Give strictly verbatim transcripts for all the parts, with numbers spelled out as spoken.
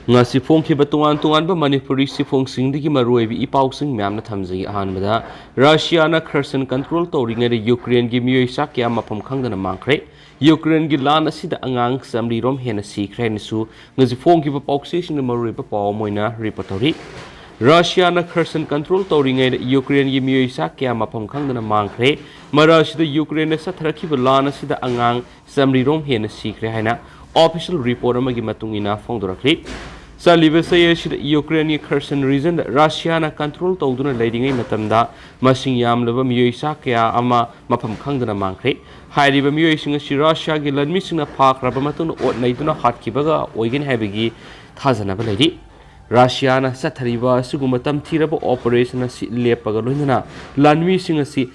ꯉꯁꯤ ꯐꯣꯡꯈꯤꯕ ꯇꯣꯉꯥꯟ ꯇꯣꯉꯥꯟꯕ ꯃꯅꯤꯄꯨꯔꯤ ꯁꯤꯐꯣꯡꯁꯤꯡꯗꯒꯤ ꯃꯔꯨꯑꯣꯏꯕ ꯏ ꯄꯥꯎꯁꯤꯡ ꯃꯌꯥꯝꯅ ꯊꯝꯖꯒꯦ꯫ ꯑꯍꯥꯟꯕꯗ, ꯔꯁꯤꯌꯥꯅ ꯈꯔꯁꯟ ꯀꯟꯇ꯭ꯔꯣꯜ ꯇꯧꯔꯤꯉꯩꯗ ꯌꯨꯀ꯭ꯔꯦꯟꯒꯤ ꯃꯤꯑꯣꯏ ꯆꯥ ꯀꯌꯥ ꯃꯐꯝ ꯈꯪꯗꯅ ꯃꯥꯡꯈ꯭ꯔꯦ꯫ ꯌꯨꯀ꯭ꯔꯦꯟꯒꯤ ꯂꯥꯟ ꯑꯁꯤꯗ ꯑꯉꯥꯡ ꯆꯥꯃꯔꯤ ꯔꯣꯝ ꯍꯦꯟꯅ ꯁꯤꯈ꯭ꯔꯦ ꯍꯥꯏꯅꯁꯨ ꯉꯁꯤ ꯐꯣꯡꯈꯤꯕ ꯄꯥꯎꯆꯦꯁꯤꯡꯅ ꯃꯔꯨꯑꯣꯏꯕ ꯄꯥꯎ ꯑꯃ ꯑꯣꯏꯅ ꯔꯤꯄꯣꯔꯠ ꯇꯧꯔꯤ꯫ ꯔꯁꯤꯌꯥꯅ ꯈꯔꯁꯟ ꯀꯟꯇ꯭ꯔꯣꯜ ꯇꯧꯔꯤꯉꯩꯗ ꯌꯨꯀ꯭ꯔꯦꯟꯒꯤ ꯃꯤꯑꯣꯏ ꯆꯥ ꯀꯌꯥ ꯃꯐꯝ ꯈꯪꯗꯅ ꯃꯥꯡꯈ꯭ꯔꯦ꯫ ꯃꯔꯛ ꯑꯁꯤꯗ ꯌꯨꯀ꯭ꯔꯦꯟꯗ ꯆꯠꯊꯔꯛꯈꯤꯕ ꯂꯥꯟ ꯑꯁꯤꯗ ꯑꯉꯥꯡ ꯆꯥꯃꯔꯤ ꯔꯣꯝ ꯍꯦꯟꯅ ꯁꯤꯈ꯭ꯔꯦ ꯍꯥꯏꯅ ꯑꯣꯐꯤꯁꯤꯌꯦꯜ ꯔꯤꯄꯣꯔꯠ ꯑꯃꯒꯤ ꯃꯇꯨꯡ ꯏꯟꯅ ꯐꯣꯡꯗꯣꯔꯛꯂꯤ꯫ ꯆꯠꯂꯤꯕ ꯆꯍꯤ ꯑꯁꯤꯗ ꯌꯨꯀ꯭ꯔꯦꯟꯒꯤ ꯈꯔꯁꯟ ꯔꯤꯖꯟꯗ ꯔꯁꯤꯌꯥꯅ ꯀꯟꯇ꯭ꯔꯣꯜ ꯇꯧꯗꯨꯅ ꯂꯩꯔꯤꯉꯩ ꯃꯇꯝꯗ ꯃꯁꯤꯡ ꯌꯥꯝꯂꯕ ꯃꯤꯑꯣꯏ ꯆꯥ ꯀꯌꯥ ꯑꯃ ꯃꯐꯝ ꯈꯪꯗꯅ ꯃꯥꯡꯈ꯭ꯔꯦ꯫ ꯍꯥꯏꯔꯤꯕ ꯃꯤꯑꯣꯏꯁꯤꯡ ꯑꯁꯤ ꯔꯁꯤꯌꯥꯒꯤ ꯂꯥꯟꯃꯤꯁꯤꯡꯅ ꯐꯥꯈ꯭ꯔꯕ ꯃꯇꯨꯡꯗ ꯑꯣꯠ ꯅꯩꯗꯨꯅ ꯍꯥꯠꯈꯤꯕꯒ ꯑꯣꯏꯒꯅꯤ ꯍꯥꯏꯕꯒꯤ ꯊꯥꯖꯅꯕ ꯂꯩꯔꯤ꯫ ꯔꯁꯤꯌꯥꯅ ꯆꯠꯊꯔꯤꯕ ꯑꯁꯤꯒꯨꯝꯕ ꯇꯝꯊꯤꯔꯕ ꯑꯣꯄꯔꯦꯁꯟ ꯑꯁꯤ ꯂꯦꯞꯄꯒ ꯂꯣꯏꯅꯅ ꯂꯥꯟꯃꯤꯁꯤꯡ ꯑꯁꯤ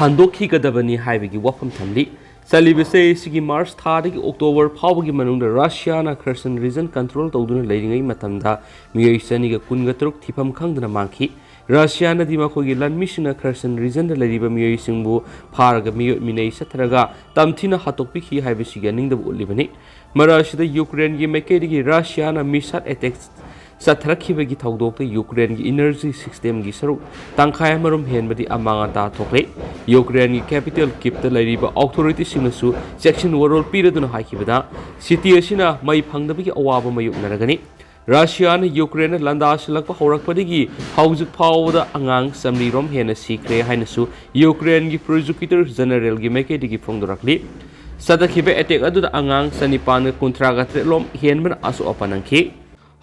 ꯍꯟꯗꯣꯛꯈꯤꯒꯗꯕꯅꯤ ꯍꯥꯏꯕꯒꯤ ꯋꯥꯐꯝ ꯊꯝꯂꯤ꯫ ꯆꯠꯂꯤꯕ ꯆꯍꯤ ꯑꯁꯤꯒꯤ ꯃꯥꯔꯆ ꯊꯥꯗꯒꯤ ꯑꯣꯛꯇꯣꯕꯔ ꯐꯥꯎꯕꯒꯤ ꯃꯅꯨꯡꯗ ꯔꯁꯤꯌꯥꯅ ꯈꯔꯁꯟ ꯔꯤꯖꯟ ꯀꯟꯇ꯭ꯔꯣꯜ ꯇꯧꯗꯨꯅ ꯂꯩꯔꯤꯉꯩ ꯃꯇꯝꯗ ꯃꯤꯑꯣꯏ ꯆꯅꯤꯒ ꯀꯨꯟꯒ ꯇꯔꯨꯛ ꯊꯤꯐꯝ ꯈꯪꯗꯅ ꯃꯥꯡꯈꯤ꯫ ꯔꯁꯤꯌꯥꯅꯗꯤ ꯃꯈꯣꯏꯒꯤ ꯂꯥꯟꯃꯤꯁꯤꯡꯅ ꯈꯔꯁꯟ ꯔꯤꯖꯟꯗ ꯂꯩꯔꯤꯕ ꯃꯤꯑꯣꯏꯁꯤꯡꯕꯨ ꯐꯥꯔꯒ ꯃꯤꯑꯣꯠ ꯃꯤꯅꯩ ꯆꯠꯊꯔꯒ ꯇꯝꯊꯤꯅ ꯍꯥꯠꯇꯣꯛꯄꯤꯈꯤ ꯍꯥꯏꯕꯁꯤꯒꯤ ꯌꯥꯅꯤꯡꯗꯕ ꯎꯠꯂꯤꯕꯅꯤ꯫ ꯃꯔꯛ ꯑꯁꯤꯗ ꯌꯨꯀ꯭ꯔꯦꯟꯒꯤ ꯃꯥꯏꯀꯩꯗꯒꯤ ꯔꯁꯤꯌꯥꯅ ꯃꯤꯁꯥꯏꯜ ꯑꯦꯇꯦꯛ ꯆꯠꯊꯔꯛꯈꯤꯕꯒꯤ ꯊꯧꯗꯣꯛꯇ ꯌꯨꯀ꯭ꯔꯦꯟꯒꯤ ꯏꯅꯔꯖꯤ ꯁꯤꯁꯇꯦꯝꯒꯤ ꯁꯔꯨꯛ ꯇꯪꯈꯥꯏ ꯑꯃꯔꯣꯝ ꯍꯦꯟꯕꯗꯤ ꯑꯃꯥꯡ ꯑꯇꯥ ꯊꯣꯛꯂꯦ꯫ ꯌꯨꯀ꯭ꯔꯦꯟꯒꯤ ꯀꯦꯄꯤꯇꯦꯜ ꯀꯤꯞꯇ ꯂꯩꯔꯤꯕ ꯑꯣꯊꯣꯔꯤꯇꯤꯁꯤꯡꯅꯁꯨ ꯆꯦꯛꯁꯤꯟ ꯋꯥꯔꯣꯜ ꯄꯤꯔꯗꯨꯅ ꯍꯥꯏꯈꯤꯕꯗ, ꯁꯤꯇꯤ ꯑꯁꯤꯅ ꯃꯩ ꯐꯪꯗꯕꯒꯤ ꯑꯋꯥꯕ ꯃꯥꯌꯣꯛꯅꯔꯒꯅꯤ꯫ ꯔꯁꯤꯌꯥꯅ ꯌꯨꯀ꯭ꯔꯦꯟꯗ ꯂꯥꯟꯗꯥꯁꯤꯜꯂꯛꯄ ꯍꯧꯔꯛꯄꯗꯒꯤ ꯍꯧꯖꯤꯛ ꯐꯥꯎꯕꯗ ꯑꯉꯥꯡ ꯆꯥꯃꯔꯤ ꯔꯣꯝ ꯍꯦꯟꯅ ꯁꯤꯈ꯭ꯔꯦ ꯍꯥꯏꯅꯁꯨ ꯌꯨꯀ꯭ꯔꯦꯟꯒꯤ ꯄ꯭ꯔꯣꯁꯤꯀ꯭ꯌꯨꯇꯔ ꯖꯦꯅꯔꯦꯜꯒꯤ ꯃꯥꯏꯀꯩꯗꯒꯤ ꯐꯣꯡꯗꯣꯔꯛꯂꯤ꯫ ꯆꯠꯊꯈꯤꯕ ꯑꯦꯇꯦꯛ ꯑꯗꯨꯗ ꯑꯉꯥꯡ ꯆꯅꯤꯄꯥꯟꯒ ꯀꯨꯟꯊ꯭ꯔꯥꯒ ꯇꯔꯦꯠ ꯂꯣꯝ ꯍꯦꯟꯕꯅ ꯑꯁꯣꯛ ꯑꯄꯟ ꯅꯪꯈꯤ꯫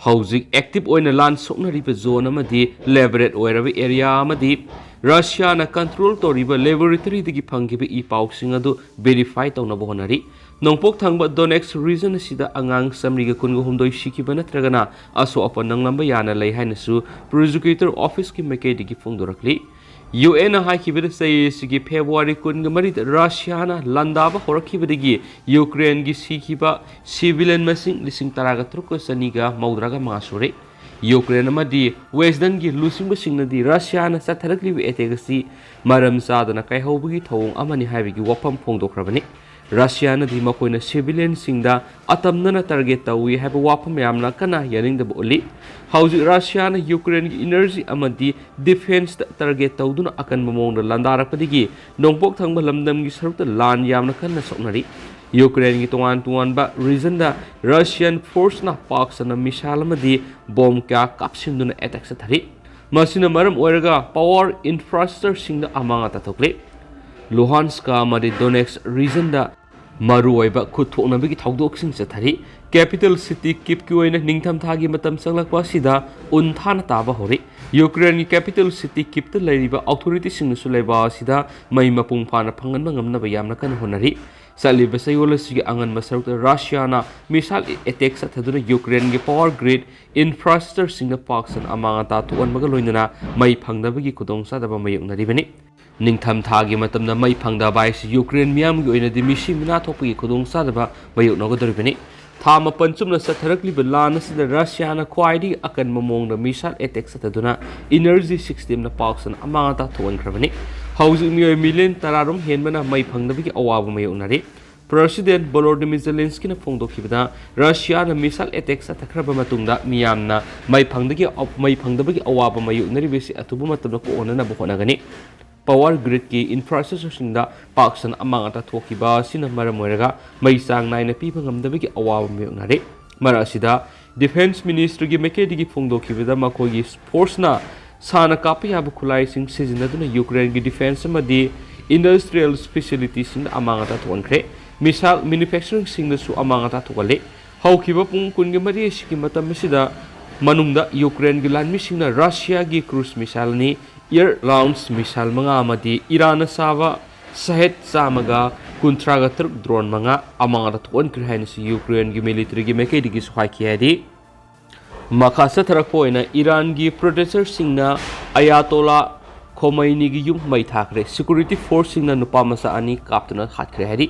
ꯍꯧꯖꯤꯛ ꯑꯦꯛꯇꯤꯚ ꯑꯣꯏꯅ ꯂꯥꯟ ꯁꯣꯛꯅꯔꯤꯕ ꯖꯣꯟ ꯑꯃꯗꯤ ꯂꯤꯕꯔꯦꯠ ꯑꯣꯏꯔꯕ ꯑꯦꯔꯤꯌꯥ ꯑꯃꯗꯤ ꯔꯁꯤꯌꯥꯅ ꯀꯟꯇ꯭ꯔꯣꯜ ꯇꯧꯔꯤꯕ ꯂꯦꯕꯣꯔꯦꯇꯔꯤꯗꯒꯤ ꯐꯪꯈꯤꯕ ꯏ ꯄꯥꯎꯁꯤꯡ ꯑꯗꯨ ꯚꯦꯔꯤꯐꯥꯏ ꯇꯧꯅꯕ ꯍꯣꯠꯅꯔꯤ꯫ ꯅꯣꯡꯄꯣꯛ ꯊꯪꯕ ꯗꯣꯅꯦꯠꯁ ꯔꯤꯖꯟ ꯑꯁꯤꯗ ꯑꯉꯥꯡ ꯆꯥꯃꯔꯤꯒ ꯀꯨꯟꯒ ꯍꯨꯝꯗꯣꯏ ꯁꯤꯈꯤꯕ ꯅꯠꯇ꯭ꯔꯒꯅ ꯑꯁꯣꯛ ꯑꯄꯟ ꯅꯪꯂꯝꯕ ꯌꯥꯅ ꯂꯩ ꯍꯥꯏꯅꯁꯨ ꯄ꯭ꯔꯣꯁꯤꯀ꯭ꯌꯨꯇꯔ ꯑꯣꯐꯤꯁꯀꯤ ꯃꯥꯏꯀꯩꯗꯒꯤ ꯐꯣꯡꯗꯣꯔꯛꯂꯤ꯫ ꯌꯨ ꯑꯦꯟꯅ ꯍꯥꯏꯈꯤꯕꯗ ꯆꯍꯤ ꯑꯁꯤꯒꯤ ꯐꯦꯕ꯭ꯔꯨꯋꯥꯔꯤ ꯀꯨꯟꯒ ꯃꯔꯤꯗ ꯔꯁꯤꯌꯥꯅ ꯂꯥꯟꯗꯥꯕ ꯍꯧꯔꯛꯈꯤꯕꯗꯒꯤ ꯌꯨꯀ꯭ꯔꯦꯟꯒꯤ ꯁꯤꯈꯤꯕ ꯁꯤꯚꯤꯂꯤꯌꯟ ꯃꯁꯤꯡ ꯂꯤꯁꯤꯡ ꯇꯔꯥꯒ ꯇꯔꯨꯛꯀ ꯆꯅꯤꯒ ꯃꯧꯗ꯭ꯔꯥꯒ ꯃꯉꯥ ꯁꯨꯔꯦ꯫ ꯌꯨꯀ꯭ꯔꯦꯟ ꯑꯃꯗꯤ ꯋꯦꯁꯇꯔꯟꯒꯤ ꯂꯨꯆꯤꯡꯕꯁꯤꯡꯅꯗꯤ ꯔꯁꯤꯌꯥꯅ ꯆꯠꯊꯔꯛꯂꯤꯕ ꯑꯦꯇꯦꯛ ꯑꯁꯤ ꯃꯔꯝ ꯆꯥꯗꯅ ꯀꯥꯏꯍꯧꯕꯒꯤ ꯊꯧꯑꯣꯡ ꯑꯃꯅꯤ ꯍꯥꯏꯕꯒꯤ ꯋꯥꯐꯝ ꯐꯣꯡꯗꯣꯛꯈ꯭ꯔꯕꯅꯤ꯫ ꯔꯁꯤꯌꯥꯅꯗꯤ ꯃꯈꯣꯏꯅ civilianꯁꯤꯡꯗ ꯑꯇꯝꯅꯅ target ꯇꯧꯏ ꯍꯥꯏꯕ ꯋꯥꯐꯝ ꯌꯥꯝꯅ ꯀꯟꯅ ꯌꯥꯅꯤꯡꯗꯕ ꯎꯠꯂꯤ꯫ ꯍꯧꯖꯤꯛ ꯔꯁꯤꯌꯥꯅ ꯌꯨꯀ꯭ꯔꯦꯟꯒꯤ energy ꯑꯃꯗꯤ defenceꯇ target ꯇꯧꯗꯨꯅ ꯑꯀꯟꯕ ꯃꯑꯣꯡꯗ ꯂꯥꯟꯗꯥꯔꯛꯄꯗꯒꯤ ꯅꯣꯡꯄꯣꯛ ꯊꯪꯕ ꯂꯝꯗꯝꯒꯤ ꯁꯔꯨꯛꯇ ꯂꯥꯟ ꯌꯥꯝꯅ ꯀꯟꯅ ꯁꯣꯛꯅꯔꯤ꯫ ꯌꯨꯀ꯭ꯔꯦꯟꯒꯤ ꯇꯣꯉꯥꯟ ꯇꯣꯉꯥꯟꯕ regionꯗ Russian forceꯅ ꯄꯥꯛ ꯁꯟꯅ missile ꯑꯃꯗꯤ bomb ꯀꯌꯥ ꯀꯥꯞꯁꯤꯟꯗꯨꯅ attack ꯆꯠꯊꯔꯤ꯫ ꯃꯁꯤꯅ ꯃꯔꯝ ꯑꯣꯏꯔꯒ power infrastructureꯁꯤꯡꯗ ꯑꯃꯥꯡ ꯑꯇꯥ ꯊꯣꯛꯂꯤ꯫ Luhansk ꯑꯃꯗꯤ Donetsk regionꯗ ꯃꯔꯨꯑꯣꯏꯕ ꯈꯨꯠ ꯊꯣꯛꯅꯕꯒꯤ ꯊꯧꯗꯣꯛꯁꯤꯡ ꯆꯠꯊꯔꯤ꯫ Capital city Kyivꯀꯤ ꯑꯣꯏꯅ ꯅꯤꯡꯊꯝꯊꯥꯒꯤ ꯃꯇꯝ ꯆꯪꯂꯛꯄ ꯑꯁꯤꯗ ꯎꯟ ꯊꯥꯅ ꯇꯥꯕ ꯍꯧꯔꯤ꯫ ꯌꯨꯀ꯭ꯔꯦꯟꯒꯤ capital city Kyivꯇ ꯂꯩꯔꯤꯕ authorityꯁꯤꯡꯅꯁꯨ ꯂꯩꯕꯥꯛ ꯑꯁꯤꯗ ꯃꯩ ꯃꯄꯨꯡ ꯐꯥꯅ ꯐꯪꯍꯟꯕ ꯉꯝꯅꯕ ꯌꯥꯝꯅ ꯀꯟꯅ ꯍꯣꯠꯅꯔꯤ꯫ ꯆꯠꯂꯤꯕ ꯆꯌꯣꯜ ꯑꯁꯤꯒꯤ ꯑꯉꯟꯕ ꯁꯔꯨꯛꯇ ꯔꯁꯤꯌꯥꯅ missile attack ꯆꯠꯊꯗꯨꯅ ꯌꯨꯀ꯭ꯔꯦꯟꯒꯤ power grid infrastructureꯁꯤꯡꯗ ꯄꯥꯛ ꯁꯟꯅ ꯑꯃꯥꯡ ꯑꯇꯥ ꯊꯣꯛꯍꯟꯕꯒ ꯂꯣꯏꯅꯅ ꯃꯩ ꯐꯪꯗꯕꯒꯤ ꯈꯨꯗꯣꯡꯆꯥꯗꯕ ꯃꯥꯌꯣꯛꯅꯔꯤꯕꯅꯤ꯫ ꯅꯤꯡꯊꯝ ꯊꯥꯒꯤ ꯃꯇꯝꯗ ꯃꯩ ꯐꯪꯗꯕ ꯍꯥꯏꯁꯤ ꯌꯨꯀ꯭ꯔꯦꯟ ꯃꯤꯌꯥꯝꯒꯤ ꯑꯣꯏꯅꯗꯤ ꯃꯤꯁꯤ ꯃꯤꯅꯥ ꯊꯣꯛꯄꯒꯤ ꯈꯨꯗꯣꯡꯆꯥꯗꯕ ꯃꯥꯌꯣꯛꯅꯒꯗꯧꯔꯤꯕꯅꯤ꯫ ꯊꯥ ꯃꯥꯄꯟ ꯆꯨꯞꯅ ꯆꯠꯊꯔꯛꯂꯤꯕ ꯂꯥꯟ ꯑꯁꯤꯗ ꯔꯁꯤꯌꯥꯅ ꯈ꯭ꯋꯥꯏꯗꯒꯤ ꯑꯀꯟꯕ ꯃꯑꯣꯡꯗ missile attack ꯆꯠꯊꯗꯨꯅ energy systemꯗ ꯄꯥꯛ ꯁꯟꯅ ꯑꯃꯥꯡ ꯑꯇꯥ ꯊꯣꯛꯍꯟꯈ꯭ꯔꯕꯅꯤ꯫ ꯍꯧꯖꯤꯛ ꯃꯤꯑꯣꯏ million ꯇꯔꯥꯔꯣꯝ ꯍꯦꯟꯕꯅ ꯃꯩ ꯐꯪꯗꯕꯒꯤ ꯑꯋꯥꯕ ꯃꯥꯌꯣꯛꯅꯔꯤ꯫ President Volodymyr Zelenskyꯅ ꯐꯣꯡꯗꯣꯛꯈꯤꯕꯗ, ꯔꯁꯤꯌꯥꯅ missile attack ꯆꯠꯊꯈ꯭ꯔꯕ ꯃꯇꯨꯡꯗ ꯃꯤꯌꯥꯝꯅ ꯃꯩ ꯐꯪꯗꯒꯤ-, ꯃꯩ ꯐꯪꯗꯕꯒꯤ ꯑꯋꯥꯕ ꯃꯥꯌꯣꯛꯅꯔꯤꯕꯁꯤ ꯑꯊꯨꯕ ꯃꯇꯝꯗ ꯀꯣꯛꯍꯟꯅꯕ ꯍꯣꯠꯅꯒꯅꯤ꯫ Power gridꯀꯤ infrastructureꯁꯤꯡꯗ ꯄꯥꯛ ꯁꯟꯅ ꯑꯃꯥꯡ ꯑꯇꯥ ꯊꯣꯛꯈꯤꯕ ꯑꯁꯤꯅ ꯃꯔꯝ ꯑꯣꯏꯔꯒ ꯃꯩ ꯆꯥꯡ ꯅꯥꯏꯅ ꯄꯤꯕ ꯉꯝꯗꯕꯒꯤ ꯑꯋꯥꯕ ꯃꯥꯌꯣꯛꯅꯔꯤ꯫ ꯃꯔꯛ ꯑꯁꯤꯗ Defence Ministryꯒꯤ ꯃꯥꯏꯀꯩꯗꯒꯤ ꯐꯣꯡꯗꯣꯛꯈꯤꯕꯗ, ꯃꯈꯣꯏꯒꯤ forceꯅ ꯁꯥꯅ ꯀꯥꯞꯄ ꯌꯥꯕ ꯈꯨꯠꯂꯥꯏꯁꯤꯡ ꯁꯤꯖꯤꯟꯅꯗꯨꯅ ꯌꯨꯀ꯭ꯔꯦꯟꯒꯤ defence ꯑꯃꯗꯤ industrial facilityꯁꯤꯡꯗ ꯑꯃꯥꯡ ꯑꯇꯥ ꯊꯣꯛꯍꯟꯈ꯭ꯔꯦ꯫ Missile manufacturingꯁꯤꯡꯗꯁꯨ ꯑꯃꯥꯡ ꯑꯇꯥ ꯊꯣꯛꯍꯜꯂꯤ꯫ ꯍꯧꯈꯤꯕ ꯄꯨꯡ ꯀꯨꯟꯒ ꯃꯔꯤ ꯑꯁꯤꯒꯤ ꯃꯇꯝ ꯑꯁꯤꯗ ꯃꯅꯨꯡꯗ ꯌꯨꯀ꯭ꯔꯦꯟꯒꯤ ꯂꯥꯟꯃꯤꯁꯤꯡꯅ ꯔꯁꯤꯌꯥꯒꯤ cruise missile ꯑꯅꯤ, air launched missile ꯃꯉꯥ ꯑꯃꯗꯤ ꯏꯔꯥꯟꯅ ꯁꯥꯕ Shahed ꯆꯥꯝꯃꯒ ꯀꯨꯟꯊ꯭ꯔꯥꯒ ꯇꯔꯨꯛ drone ꯃꯉꯥ ꯑꯃꯥꯡ ꯑꯇꯥ ꯊꯣꯛꯍꯟꯈ꯭ꯔꯦ ꯍꯥꯏꯅꯁꯨ ꯌꯨꯀ꯭ꯔꯦꯟꯒꯤ militaryꯒꯤ ꯃꯥꯏꯀꯩꯗꯒꯤꯁꯨ ꯍꯥꯏꯈꯤ ꯍꯥꯏꯔꯤ꯫ ꯃꯈꯥ ꯆꯠꯊꯔꯛꯄ ꯑꯣꯏꯅ ꯏꯔꯥꯟꯒꯤ protestꯁꯤꯡꯅ ꯑꯌꯥꯇꯣꯂꯥ ꯈꯣꯃꯩꯅꯤꯒꯤ ꯌꯨꯝ ꯃꯩ ꯊꯥꯈ꯭ꯔꯦ꯫ Security forceꯁꯤꯡꯅ ꯅꯨꯄꯥ ꯃꯆꯥ ꯑꯅꯤ ꯀꯥꯞꯇꯨꯅ ꯍꯥꯠꯈ꯭ꯔꯦ ꯍꯥꯏꯔꯤ꯫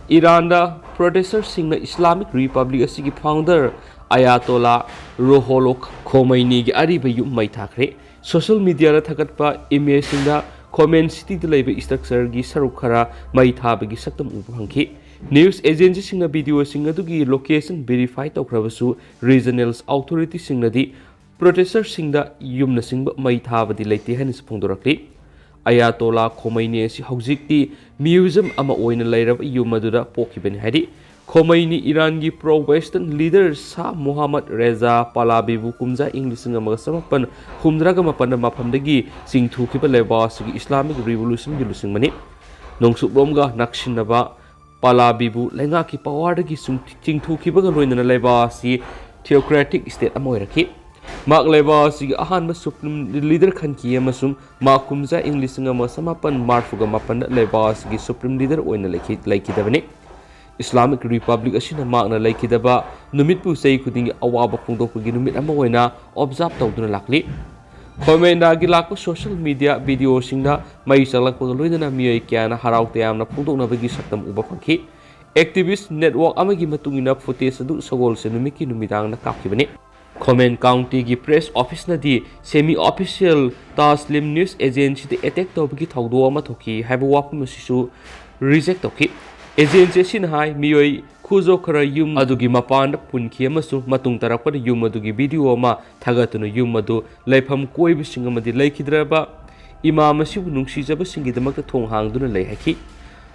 ꯏꯔꯥꯟꯗ protestꯁꯤꯡꯅ Islamic Republic ꯑꯁꯤꯒꯤ founder ꯑꯌꯥꯇꯣꯂꯥ ꯔꯣꯍꯣꯂꯣ ꯈꯣꯃꯩꯅꯤꯒꯤ ꯑꯔꯤꯕ ꯌꯨꯝ ꯃꯩ ꯊꯥꯈ꯭ꯔꯦ꯫ Social mediaꯗ ꯊꯥꯒꯠꯄ imageꯁꯤꯡꯗ Khomeini cityꯗ ꯂꯩꯕ structureꯒꯤ ꯁꯔꯨꯛ ꯈꯔ ꯃꯩ ꯊꯥꯕꯒꯤ ꯁꯛꯇꯝ ꯎꯕ ꯐꯪꯈꯤ꯫ News agencyꯁꯤꯡꯅ videoꯁꯤꯡ ꯑꯗꯨꯒꯤ location verify ꯇꯧꯈ꯭ꯔꯕꯁꯨ, regional authorityꯁꯤꯡꯅꯗꯤ protesters ꯁꯤꯡꯗ ꯌꯨꯝꯅ ꯆꯤꯡꯕ ꯃꯩ ꯊꯥꯕꯗꯤ ꯂꯩꯇꯦ ꯍꯥꯏꯅꯁꯨ ꯐꯣꯡꯗꯣꯔꯛꯂꯤ꯫ ꯑꯌꯥꯇꯣꯂꯥ ꯈꯣꯃꯩꯅꯤ ꯑꯁꯤ ꯍꯧꯖꯤꯛꯇꯤ museum ꯑꯃ ꯑꯣꯏꯅ ꯂꯩꯔꯕ ꯌꯨꯝ ꯑꯗꯨꯗ ꯄꯣꯛꯈꯤꯕꯅꯤ ꯍꯥꯏꯔꯤ꯫ ꯈꯣꯃꯩꯅꯤ ꯏꯔꯥꯟꯒꯤ pro-Western leader ꯁꯥꯍ ꯃꯣꯍꯥꯃꯗ ꯔꯦꯖꯥ ꯄꯥꯂꯥꯕꯤꯕꯨ ꯀꯨꯝꯖꯥ ꯏꯪ ꯂꯤꯁꯤꯡ ꯑꯃꯒ ꯆꯃꯥꯄꯟ ꯍꯨꯝꯗ꯭ꯔꯥꯒ ꯃꯥꯄꯟꯗ ꯃꯐꯝꯗꯒꯤ ꯆꯤꯡꯊꯣꯛꯈꯤꯕ ꯂꯩꯕꯥꯛ ꯑꯁꯤꯒꯤ Islamic Revolutionꯒꯤ ꯂꯨꯆꯤꯡꯕꯅꯤ꯫ ꯅꯣꯡꯆꯨꯞꯂꯣꯝꯒ ꯅꯛꯁꯤꯟꯅꯕ ꯄꯥꯂꯥꯕꯤꯕꯨ ꯂꯩꯉꯥꯛꯀꯤ powerꯗꯒꯤ ꯁꯨꯝ ꯆꯤꯡꯊꯣꯛꯈꯤꯕꯒ ꯂꯣꯏꯅꯅ ꯂꯩꯕꯥꯛ ꯑꯁꯤ theocratic state ꯑꯃ ꯑꯣꯏꯔꯛꯈꯤ꯫ ꯃꯍꯥꯛ ꯂꯩꯕꯥꯛ ꯑꯁꯤꯒꯤ ꯑꯍꯥꯟꯕ supreme leader ꯈꯟꯈꯤ ꯑꯃꯁꯨꯡ ꯃꯍꯥꯛ ꯀꯨꯝꯖꯥ ꯏꯪ ꯂꯤꯁꯤꯡ ꯑꯃ ꯆꯃꯥꯄꯟ ꯃꯔꯤꯐꯨꯒ ꯃꯥꯄꯟꯗ ꯂꯩꯕꯥꯛ ꯑꯁꯤꯒꯤ supreme leader ꯑꯣꯏꯅ ꯂꯩꯈꯤ-, ꯂꯩꯈꯤꯗꯕꯅꯤ꯫ Islamic Republic ꯑꯁꯤꯅ ꯃꯍꯥꯛꯅ ꯂꯩꯈꯤꯗꯕ ꯅꯨꯃꯤꯠꯄꯨ ꯆꯍꯤ ꯈꯨꯗꯤꯡꯒꯤ ꯑꯋꯥꯕ ꯐꯣꯡꯗꯣꯛꯄꯒꯤ ꯅꯨꯃꯤꯠ ꯑꯃ ꯑꯣꯏꯅ observe ꯇꯧꯗꯨꯅ ꯂꯥꯛꯂꯤ꯫ ꯈꯣꯃꯦꯅꯥꯒꯤ ꯂꯥꯛꯄ social media videoꯁꯤꯡꯗ ꯃꯩ ꯆꯥꯛꯂꯛꯄꯒ ꯂꯣꯏꯅꯅ ꯃꯤꯑꯣꯏ ꯀꯌꯥꯅ ꯍꯔꯥꯎ ꯇꯌꯥꯝꯅ ꯐꯣꯡꯗꯣꯛꯅꯕꯒꯤ ꯁꯛꯇꯝ ꯎꯕ ꯐꯪꯈꯤ꯫ Activist network ꯑꯃꯒꯤ ꯃꯇꯨꯡ ꯏꯟꯅ footage ꯑꯗꯨ ꯁꯒꯣꯜꯁꯦꯟ ꯅꯨꯃꯤꯠꯀꯤ ꯅꯨꯃꯤꯗꯥꯡꯗ ꯀꯥꯞꯈꯤꯕꯅꯤ꯫ ꯈꯣꯃꯦꯟ Countyꯒꯤ press officeꯅꯗꯤ semi official Tasnim News Agencyꯗ attack ꯇꯧꯕꯒꯤ ꯊꯧꯗꯣꯛ ꯑꯃ ꯊꯣꯛꯈꯤ ꯍꯥꯏꯕ ꯋꯥꯐꯝ ꯑꯁꯤꯁꯨ reject ꯇꯧꯈꯤ꯫ Agency ꯑꯁꯤꯅ ꯍꯥꯏ, ꯃꯤꯑꯣꯏ ꯈꯨꯖꯣ ꯈꯔ ꯌꯨꯝ ꯑꯗꯨꯒꯤ ꯃꯄꯥꯟꯗ ꯄꯨꯟꯈꯤ ꯑꯃꯁꯨꯡ ꯃꯇꯨꯡ ꯇꯥꯔꯛꯄꯗ ꯌꯨꯝ ꯑꯗꯨꯒꯤ video ꯑꯃ ꯊꯥꯒꯠꯇꯨꯅ ꯌꯨꯝ ꯑꯗꯨ ꯂꯩꯐꯝ ꯀꯣꯏꯕꯁꯤꯡ ꯑꯃꯗꯤ ꯂꯩꯈꯤꯗ꯭ꯔꯕ ꯏꯃꯥꯝ ꯑꯁꯤꯕꯨ ꯅꯨꯡꯁꯤꯖꯕꯁꯤꯡꯒꯤꯗꯃꯛꯇ ꯊꯣꯡ ꯍꯥꯡꯗꯨꯅ ꯂꯩ ꯍꯥꯏꯈꯤ꯫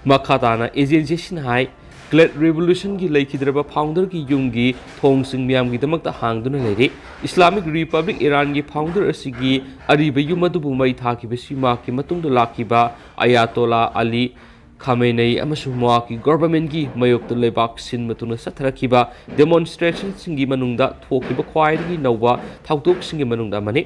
ꯃꯈꯥ ꯇꯥꯅ agency ꯑꯁꯤꯅ ꯍꯥꯏ, Galed Revolutionꯒꯤ ꯂꯩꯈꯤꯗ꯭ꯔꯕ founderꯒꯤ ꯌꯨꯝꯒꯤ ꯊꯣꯡꯁꯤꯡ ꯃꯤꯌꯥꯝꯒꯤꯗꯃꯛꯇ ꯍꯥꯡꯗꯨꯅ ꯂꯩꯔꯤ꯫ Islamic Republic Iranꯒꯤ founder ꯑꯁꯤꯒꯤ ꯑꯔꯤꯕ ꯌꯨꯝ ꯑꯗꯨꯕꯨ ꯃꯩ ꯊꯥꯈꯤꯕꯁꯤ ꯃꯍꯥꯛꯀꯤ ꯃꯇꯨꯡꯗ ꯂꯥꯛꯈꯤꯕ Ayatollah Ali Khamenei ꯑꯃꯁꯨꯡ ꯃꯍꯥꯛꯀꯤ governmentꯀꯤ ꯃꯥꯌꯣꯛꯇ ꯂꯩꯕꯥꯛ ꯁꯤꯟꯕ ꯊꯨꯡꯅ ꯆꯠꯊꯔꯛꯈꯤꯕ demonstrationꯁꯤꯡꯒꯤ ꯃꯅꯨꯡꯗ ꯊꯣꯛꯈꯤꯕ ꯈ꯭ꯋꯥꯏꯗꯒꯤ ꯅꯧꯕ ꯊꯧꯗꯣꯛꯁꯤꯡꯒꯤ ꯃꯅꯨꯡꯗ ꯑꯃꯅꯤ꯫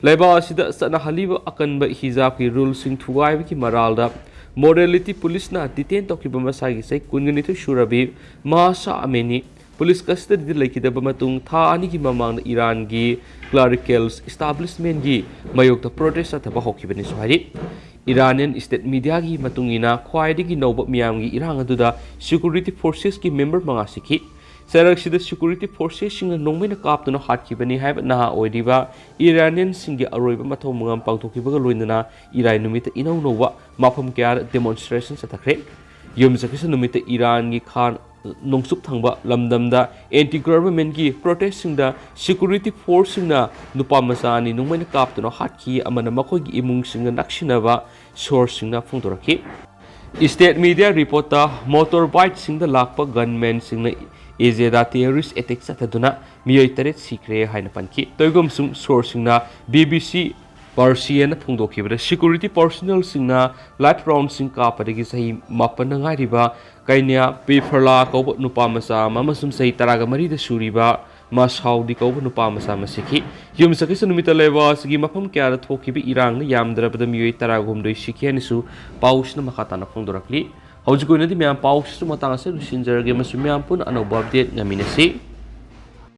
ꯂꯩꯕꯥꯛ ꯑꯁꯤꯗ ꯆꯠꯅꯍꯜꯂꯤꯕ ꯑꯀꯟꯕ hijabꯀꯤ ruleꯁꯤꯡ ꯊꯨꯒꯥꯏꯕꯒꯤ ꯃꯔꯥꯜꯗ morality policeꯅ detain ꯇꯧꯈꯤꯕ ꯃꯁꯥꯒꯤ ꯆꯍꯤ ꯀꯨꯟꯒ ꯅꯤꯊꯣꯏ ꯁꯨꯔꯕꯤ Mahsa Amini police custodyꯗ ꯂꯩꯈꯤꯗꯕ ꯃꯇꯨꯡ ꯊꯥ ꯑꯅꯤꯒꯤ ꯃꯃꯥꯡꯗ ꯏꯔꯥꯟꯒꯤ clerical establishmentꯀꯤ ꯃꯥꯌꯣꯛꯇ protest ꯆꯠꯊꯕ ꯍꯧꯈꯤꯕꯅꯤꯁꯨ ꯍꯥꯏꯔꯤ꯫ Iranian state mediaꯒꯤ ꯃꯇꯨꯡ ꯏꯟꯅ, ꯈ꯭ꯋꯥꯏꯗꯒꯤ ꯅꯧꯕ ꯃꯤꯌꯥꯝꯒꯤ ꯏꯔꯥꯡ ꯑꯗꯨꯗ security forcesꯀꯤ member ꯃꯉꯥ ꯁꯤꯈꯤ꯫ ꯆꯩꯔꯛꯁꯤꯗ security forcesꯁꯤꯡꯅ ꯅꯣꯡꯃꯩꯅ ꯀꯥꯞꯇꯨꯅ ꯍꯥꯠꯈꯤꯕꯅꯤ ꯍꯥꯏꯕ ꯅꯍꯥ ꯑꯣꯏꯔꯤꯕ Iranianꯁꯤꯡꯒꯤ ꯑꯔꯣꯏꯕ ꯃꯊꯧ ꯃꯉꯝ ꯄꯥꯡꯊꯣꯛꯈꯤꯕꯒ ꯂꯣꯏꯅꯅ ꯏꯔꯥꯏ ꯅꯨꯃꯤꯠꯇ ꯏꯅꯧ ꯅꯧꯕ ꯃꯐꯝ ꯀꯌꯥꯗ demonstration ꯆꯠꯊꯈ꯭ꯔꯦ꯫ ꯌꯨꯝꯁꯀꯩꯁ ꯅꯨꯃꯤꯠꯇ ꯏꯔꯥꯟꯒꯤ ꯈꯥꯟ ꯅꯣꯡꯆꯨꯞ ꯊꯪꯕ ꯂꯝꯗꯝꯗ ꯑꯦꯟꯇꯤ ꯒꯚꯔꯟꯃꯦꯟꯒꯤ ꯄ꯭ꯔꯣꯇꯦꯁꯁꯤꯡꯗ ꯁꯦꯀ꯭ꯌꯨꯔꯤꯇꯤ ꯐꯣꯔꯁꯁꯤꯡꯅ ꯅꯨꯄꯥ ꯃꯆꯥ ꯑꯅꯤ ꯅꯣꯡꯃꯩꯅ ꯀꯥꯞꯇꯨꯅ ꯍꯥꯠꯈꯤ ꯑꯃꯅ ꯃꯈꯣꯏꯒꯤ ꯏꯃꯨꯡꯁꯤꯡꯒ ꯅꯛꯁꯤꯟꯅꯕ ꯁꯣꯔꯁꯁꯤꯡꯅ ꯐꯣꯡꯗꯣꯔꯛꯈꯤ꯫ ꯁ꯭ꯇꯦꯠ ꯃꯤꯗꯤꯌꯥ ꯔꯤꯄꯣꯔꯠꯇ ꯃꯣꯇꯣꯔ ꯕꯥꯏꯛꯁꯤꯡꯗ ꯂꯥꯛꯄ ꯒꯟꯃꯦꯟꯁꯤꯡꯅ ꯏꯖꯦꯗꯥ ꯇꯦꯔꯣꯔꯤꯁ ꯑꯦꯇꯦꯛ ꯆꯠꯊꯗꯨꯅ ꯃꯤꯑꯣꯏ ꯇꯔꯦꯠ ꯁꯤꯈ꯭ꯔꯦ ꯍꯥꯏꯅ ꯄꯟꯈꯤ꯫ ꯇꯣꯏꯒꯨꯝꯁꯨꯡ ꯁꯣꯔꯁꯁꯤꯡꯅ B B C ꯄꯥꯔꯁꯤꯌꯥꯅ ꯐꯣꯡꯗꯣꯛꯈꯤꯕꯗ security ꯄꯥꯔꯁꯣꯅꯦꯜꯁꯤꯡꯅ life ꯔꯥꯎꯟꯁꯤꯡ ꯀꯥꯞꯄꯗꯒꯤ ꯆꯍꯤ ꯃꯥꯄꯟꯅ ꯉꯥꯏꯔꯤꯕ ꯀꯩꯅ꯭ꯌꯥ ꯄꯤꯐꯔꯂꯥ ꯀꯧꯕ ꯅꯨꯄꯥ ꯃꯆꯥ ꯑꯃ ꯑꯃꯁꯨꯡ ꯆꯍꯤ ꯇꯔꯥꯒ ꯃꯔꯤꯗ ꯁꯨꯔꯤꯕ ꯃꯥꯁꯥꯎꯗꯤ ꯀꯧꯕ ꯅꯨꯄꯥ ꯃꯆꯥ ꯑꯃ ꯁꯤꯈꯤ꯫ ꯌꯨꯝꯁꯀꯩꯁ ꯅꯨꯃꯤꯠꯇ ꯂꯩꯕꯥꯛ ꯑꯁꯤꯒꯤ ꯃꯐꯝ ꯀꯌꯥꯗ ꯊꯣꯛꯈꯤꯕ ꯏꯔꯥꯡꯅ ꯌꯥꯝꯗ꯭ꯔꯕꯗ ꯃꯤꯑꯣꯏ ꯇꯔꯥꯍꯨꯝꯗꯣꯏ ꯁꯤꯈꯤ ꯍꯥꯏꯅꯁꯨ ꯄꯥꯎꯁꯤꯅ ꯃꯈꯥ ꯇꯥꯅ ꯐꯣꯡꯗꯣꯔꯛꯂꯤ꯫ ꯍꯧꯖꯤꯛꯀꯤ ꯑꯣꯏꯅꯗꯤ ꯃꯌꯥꯝ ꯄꯥꯎꯁꯤꯁꯨ ꯃꯇꯥꯡ ꯑꯁꯤꯗ ꯂꯣꯏꯁꯤꯟꯖꯔꯒꯦ ꯑꯃꯁꯨꯡ ꯃꯌꯥꯝ ꯄꯨꯟꯅ ꯑꯅꯧꯕ ꯑꯞꯗꯦꯠ ꯉꯥꯏꯃꯤꯟꯅꯁꯤ꯫